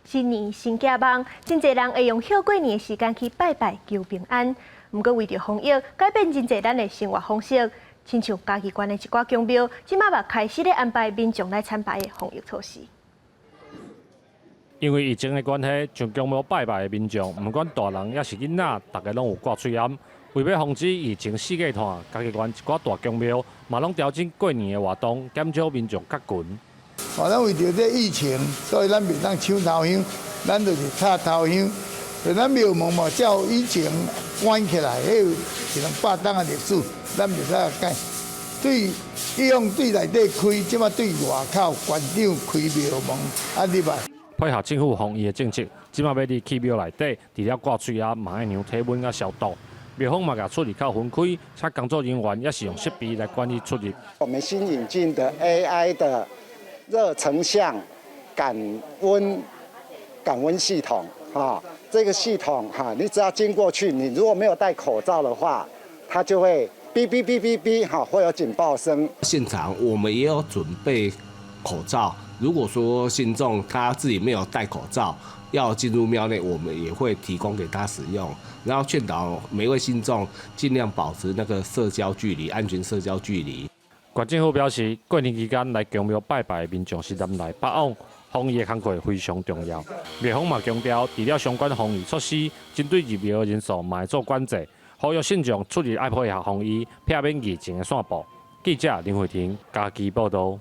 新年新寄望，真濟人會用歇過年的時間去拜拜求平安。毋過為著防疫，改變真濟咱的生活方式，親像嘉義縣的一寡宮廟，這馬嘛開始咧安排民眾來參拜的防疫措施。因為疫情的關係，上宮廟拜拜的民眾，毋管大人抑是囡仔，逐家攏有掛喙罨。為欲防止疫情四界傳，嘉義縣一寡大宮廟嘛攏調整過年的活動，減少民眾結群。哦，咱為著這疫情，所以咱袂當搶頭香，咱就是插頭香。咱廟門嘛，照以前關起來，彼有一兩百冬的歷史，咱袂使改。對以往對內底開，這馬對外口關長開廟門啊入來。配合政府防疫的政策，這馬欲入去廟內底，除了掛喙罨，嘛愛量體溫佮消毒。廟方嘛共出入口分開，且工作人員也是用設備來管理出入。我們新引進的 AI 的熱成像感溫感溫系統，哈，這個系統哈，你只要經過去，你如果沒有戴口罩的話，它就會嗶嗶嗶嗶嗶，哈，會有警報聲。現場我們也有準備口罩，如果說信眾他自己沒有戴口罩，要進入廟內，我們也會提供給他使用，然後勸導每位信眾盡量保持那個社交距離，安全社交距離。縣政府表示，過年期間來宮廟拜拜的民眾是南來北往，防疫的工作非常重要。廟方嘛強調，除了相關防疫措施，針對入廟的人數嘛會做管制，呼籲信眾出入愛配合防疫，避免疫情的散布。記者林慧婷嘉義報道。